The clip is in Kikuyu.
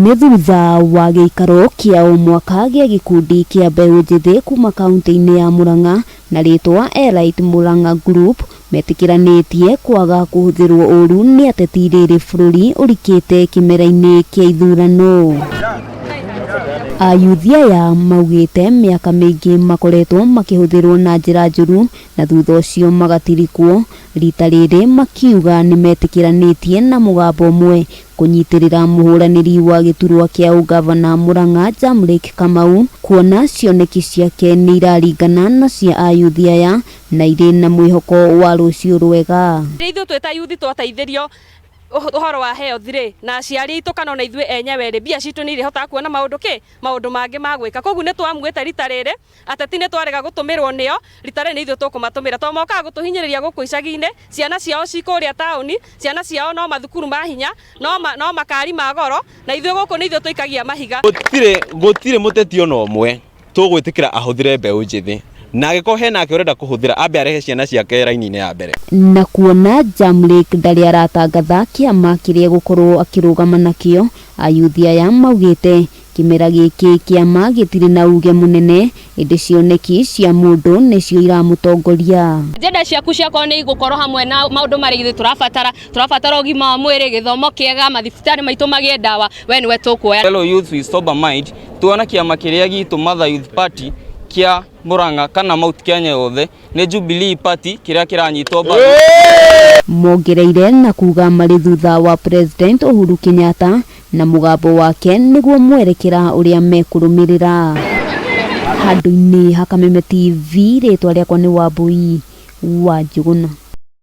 Nĩ thutha wa gĩikaro kĩa o mwaka gĩa gĩkundi kĩa mbeũ njĩthĩ kuma kaunti-inĩ ya Murang'a na rĩtwa Elite Murang'a Group metĩkĩranĩtie kwaga kũhũthĩrwo ũru nĩ ateti rĩrĩ bũrũri ũrikĩte kĩmera-inĩ kĩa ithurano. Ayuthi aya maugĩte mĩaka mĩingĩ makoretwo makĩhũthĩrwo na njĩra njũru na thutha ũcio magatirikwo. Rita rĩrĩ makiuga nĩmetĩkĩranĩtie na mũgambo ũmwe kũnyitĩrĩra mũhũranĩri wa gĩturwa kĩa ũgavana Murang'a Jamleck Kamau kuona cioneki ciake nĩ iraringana na cia ayuthi aya na irĩ na mwĩhoko wa rũciũ rwega. Ithuĩ twĩ ta yuthi twateithĩrio ũhoro wa health rĩ, na aciari aitũ kana ona ithuĩ enyewe rĩ, mbia citũ nĩ irĩhotaga kuona maũndũ kĩ, maũndũ mangĩ ma gwĩka. Koguo nĩ twamuĩte rita rĩrĩ, ateti nĩ twarega gũtũmĩrwo nĩo, rita rĩrĩ nĩ ithuĩ tũkũmatũmĩra tondũ mokaga gũtũhinyĩrĩria gũkũ icagi-inĩ, ciana ciao ci kũrĩa taũni, ciana ciao no mathukuru ma hinya, no, ma, no makari ma goro, na ithuĩ gũkũ nĩ ithuĩ tũikagia mahiga. Gũtirĩ gũtirĩ mũteti ona ũmwe tũgwĩtĩkĩra ahũthĩre mbeũ njĩthĩ na angĩkorwo hena ake ũrenda kũhũthĩra ambe arehe ciana ciake raini-inĩ ya mbere. Na kuona Jamleck ndarĩ aratangatha kĩama kĩrĩa egũkorwo akĩrũgama nakĩo, ayuthi aya maugĩte kĩmera gĩkĩ kĩama gĩtirĩ na uge mũnene ĩndĩ cioneki cia mũndũ nĩcio iramũtongoria. Agenda ciaku ciakorwo nĩ igũkorwo hamwe na maũndũ marĩa ithuĩ tũrabatara, tũrabatara ũgima wa mwĩrĩ, gĩthomo kĩega, mathibitarĩ maitũ magĩe ndawa, we nĩwe tũkuoya. Fellow youth with sober mind tuona kĩama kĩrĩa gitũ Mother Youth Party kĩa Murang'a kana Mount Kenya yothe nĩ Jubilee Party kĩrĩa kĩranyitwo mbaru. Mongereire na kuga marĩ thutha wa President Uhuru Kenyatta na mũgambo wake nĩguo mwerekera ũrĩa mekũrũmĩrĩra. Handũ-inĩ ha Kameme TV, rĩtwa rĩakwa nĩ Wambui wa Njũgũna.